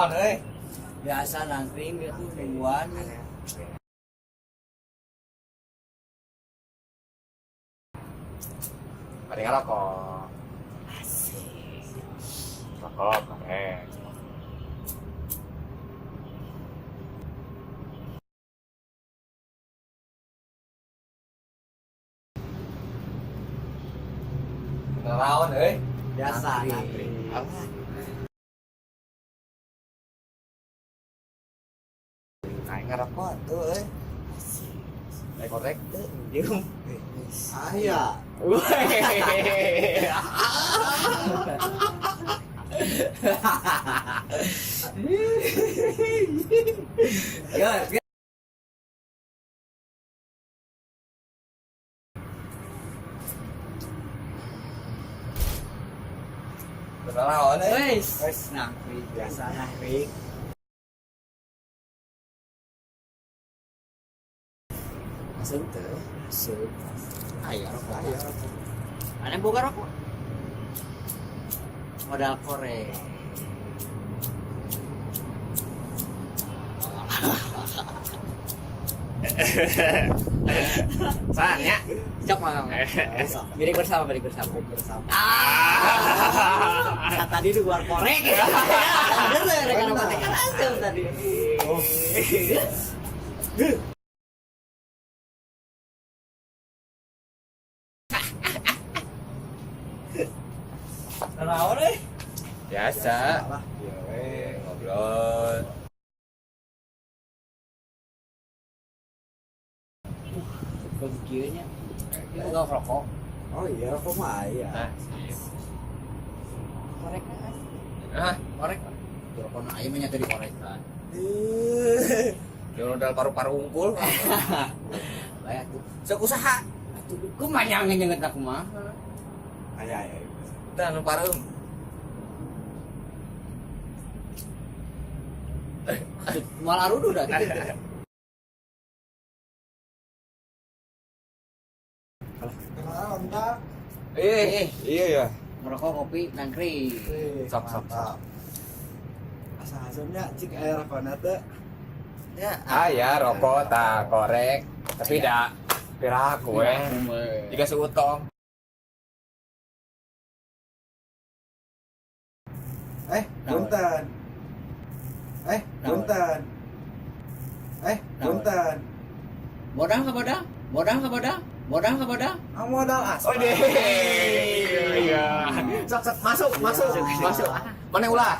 Naon euy? Biasa nangkring gitu mingguan. Mari ngerokok. Asik. Rokok, korek. Naon euy? Biasa Nangkring. nangkring. Alah. Aing ngerokok atuh euy. Aing korek teu nyium. Aya. Ya, ya. Naon euy? Wes, wes nangkring biasa nangkring. Asup teu? Asup. Aya rokok. Aya rokok. Mana boga rokok? Modal korek. Sanya. Cok mah. Milik bersama, milik bersama. Bersama. Ah, saat tadi di luar korek. Bener tuh, rekan rokok kan asup tadi. Naon euy? Biasa. Iya we, ngobrol. Begitu nya. Ini boga rokok. Oh iya, rokok mah aya. Nah, Korek kan? ah, Korek. Rokok na aya mah nya tadi korek kan. dia modal paru-paru unggul. Bae atuh. Sok usaha. Atuh kumaha nyenget aku mah. Aya aya. Tah nu pareum. Atuh moal aruduh dah gitu. Kenalan tak? Eh, iya ya. Ngerokok kopi nangkring. Sok, sok, sok. Asa asupnya cik aya rokona teh. Ya, Ah ya, rokok tak korek, tapi dah piraku we. Jika seutong. Eh, punten. Eh, punten. Eh, punten. Modal ka modal? Modal ka modal? Modal ka modal? Ah, modal aspal. Oh deh. Iya. Sok sok masuk, masuk, masuk. Mana ulah?